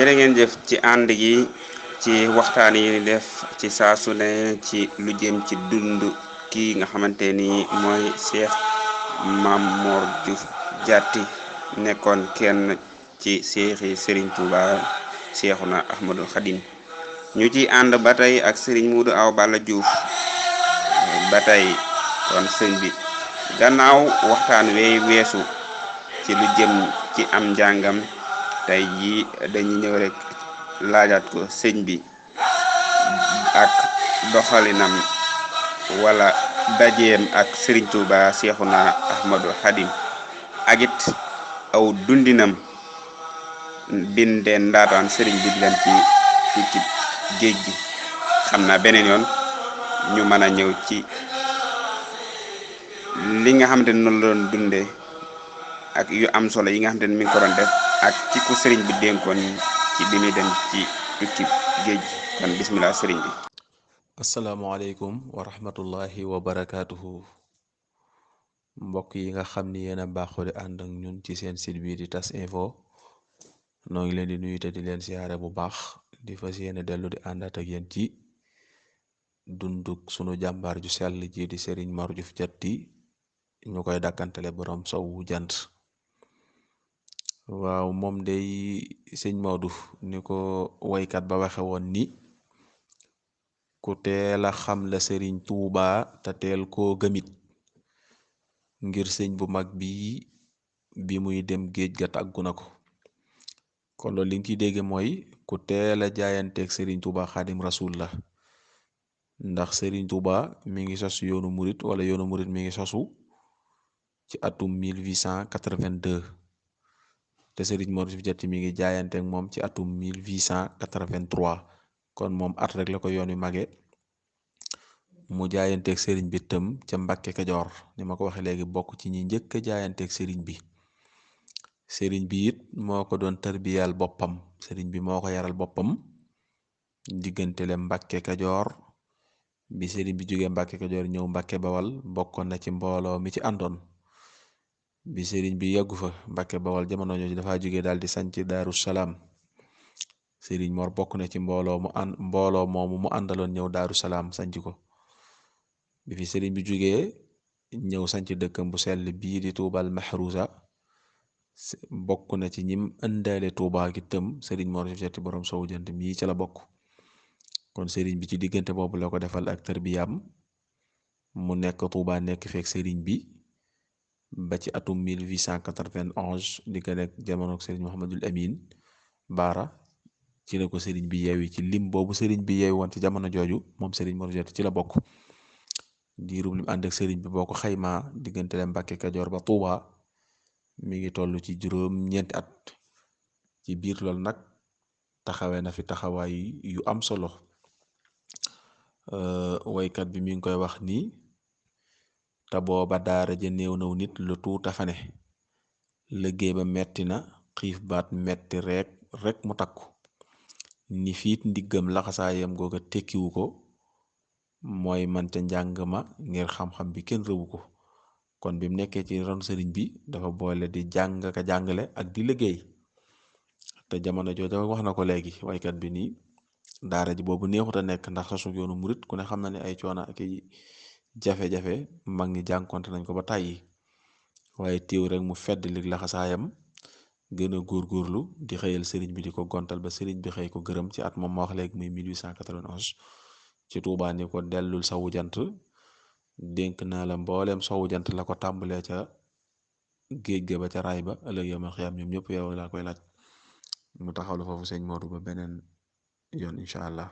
jërë ngeen jëf ci ànd gi ci waxtaan yi def ci saa su ne ci lu jëm ci dund kii nga xamante ni mooy Cheikh Mame Mor Diouf Diatty nekkoon kenn ci seexi Serigne Touba Cheikhouna Ahmadou Khadim ñu ci ànd ba tey ak Serigne Modou Awa Balla Diouf ba tey kon sëñ bi gannaaw waxtaan wey weesu ci lu jëm ci am njàngam tey jii dañu ñëw rek laajaat ko sëñ bi ak doxalinam wala dajeem ak Serigne Touba Cheikhouna Ahmadou Khadim ak it aw dundinam bindeen ndaataan Serigne bi leen ci tukki géej gi xam naa beneen yoon ñu mën a ñëw ci li nga xamante ne noonu la doon dundee ak yu am solo yi nga xamante ne mi ngi ko doon def ak ci ku sëriñ bi dénkoon ci bi muy dem ci tukki géej gi kon bismillah sëriñ bi. asalaamaaleykum wa rahmatullahi wa barakaatuhu mbokk yi nga xam ni yéen a baaxoo di ànd ak ñun ci seen site bi di tas info noo ngi leen di nuyu te di leen siyaare bu baax di fas yéene dellu di àndaat ak yéen ci dunduk sunu jàmbaar ju sell ji di Serigne Mor Diouf Diatty ñu koy dàkkantale borom sowu jant. waaw moom day sëñ Maodo ni ko waykat ba waxe woon ni ku teel a xam la sëriñ Tuuba te teel koo gëmit ngir sëñ bu mag bi muy dem géej ga tàggu na ko kon loolu li nga ciy dégge mooy ku teel a jaayanteeg sëriñ Tuuba xaadim rasul la ndax sëriñ Tuuba mi ngi sosu yoonu murit wala yoonu murit mi ngi sosu ci atum 1882 te Serigne Mor Diouf Diatty mi ngi jaayante ak moom ci atum 1883 kon moom at rek la ko yoon wi mage mu jaayanteeg Serigne bi tam ca Mbàkke Kajoor ni ma ko waxee léegi bokk ci ñi njëkk a jaayanteeg Serigne bi it moo ko doon tarbiyal boppam Serigne bi moo ko yaral boppam diggante le Mbàkke Kajoor bi Serigne bi jógee Mbàkke Kajoor ñëw Mbàkke Bawal bokkoon na ci mbooloo mi ci àndoon. bi sëriñ bi yeggu fa Mbàkke Bawal jamono jooju dafa jóge daal di sanc Daaru Salaam sëriñ Mor bokk na ci mbooloo moomu mu àndaloon ñëw Daaru Salaam sanc ko bi fi sëriñ bi jógee ñëw sanc dëkkam bu sell bii di Tuubal Mahrusa bokk na ci ñim ëndaale Tuubaa gi tëm sëriñ Mor Diouf Diatty borom sowu jant mii ca la bokk kon sëriñ bi ci diggante boobu la ko defal ak tarbiyaam mu nekk Tuubaa nekk fekk sëriñ bi ba ci atum 1891 di ko nekk jamono Serigne Mouhamadul Amin Baara ci la ko Serigne bi yeewi ci lim boobu Serigne bi yeewi woon ci jamono jooju moom Serigne Mor Diatty ci la bokk diirub lim ànd ak Serigne bi boo ko xaymaa diggante la Mbàkke Kajoor ba Touba mi ngi toll ci juróom-ñeenti at ci biir loolu nag taxawee na fi taxawaay yu am solo waykat bi mi ngi koy wax nii. te booba daara ja néew naw nit lu tuuta fa ne liggéey ba metti na xiif baat metti rek mu takku ni fiit ndiggam laxasaayam googa tekkiwu ko mooy man ca njàng ma ngir xam-xam bi kenn rëwu ko kon bi mu nekkee ci ron sëriñ bi dafa boole di jàng ka jàngale ak di liggéey te jamono jooju wax na ko léegi waykat bi nii daara ji boobu neexut a nekk ndax sosu yoonu murit ku ne xam na ne ay coono ak jafe-jafe mag ñi jànkonte nañ ko ba tàyyi waaye téew rek mu fedd lig laxasaayam gën a góorgóorlu di xëyal sëriñ bi di ko gontal ba sëriñ bi xëy ko gërëm ci at moom ma wax léegi muy 1891 ci Tuubaa ni ko dellul sowu jant dénk naa la mbooleem sowu jant la ko tàmbalee ca géej ga ba ca raay ba ëllëg yomal xiyaam ñoom ñëpp yow laa koy laaj mu taxawlu foofu sëñ Modou ba beneen yoon incha allah